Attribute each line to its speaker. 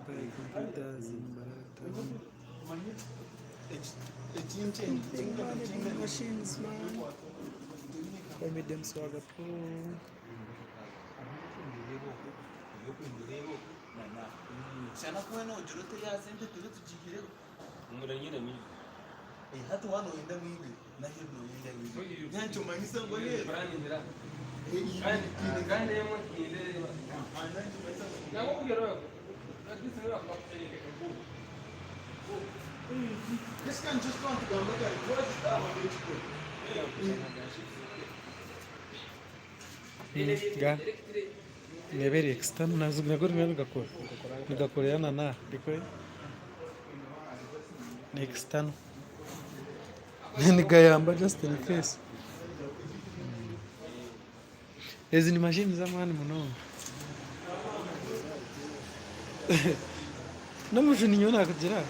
Speaker 1: Computers, machines man. Call me Dem Swagger Pro. Ndeeba eri external nago nigakora nigakorera na n'aha ni external nigayamba just in case. Ezi ni mashini z'amaani munonga. N'omujuni nyowe naakugira.